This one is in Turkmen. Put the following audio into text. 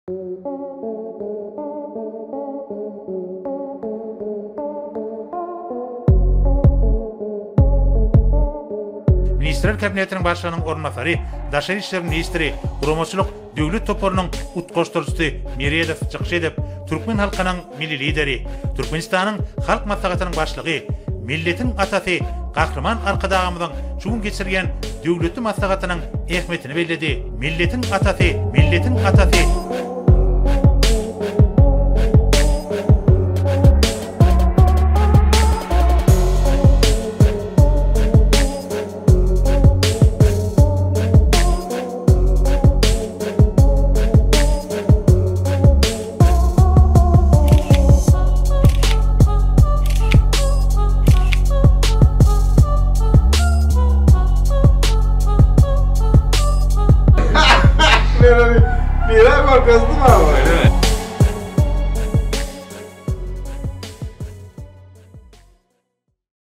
Ministrler Kabinetiniň Başlygynyň orunbasary, daşary işler ministri, guramaçylyk döwlet toparynyň utgaşdyryjysy Meredow çykyş edip, türkmen halkynyň Milli Lideri, Türkmenistanyň Halk Maslahatynyň Başlygy, milletiň atasy Gahryman Arkadagymyzyň şu gün geçirýän döwletli maslahatynyň ähmiýetini belledi. Milletiň atasy, milletiň atasy! Nirä görkezdim abi?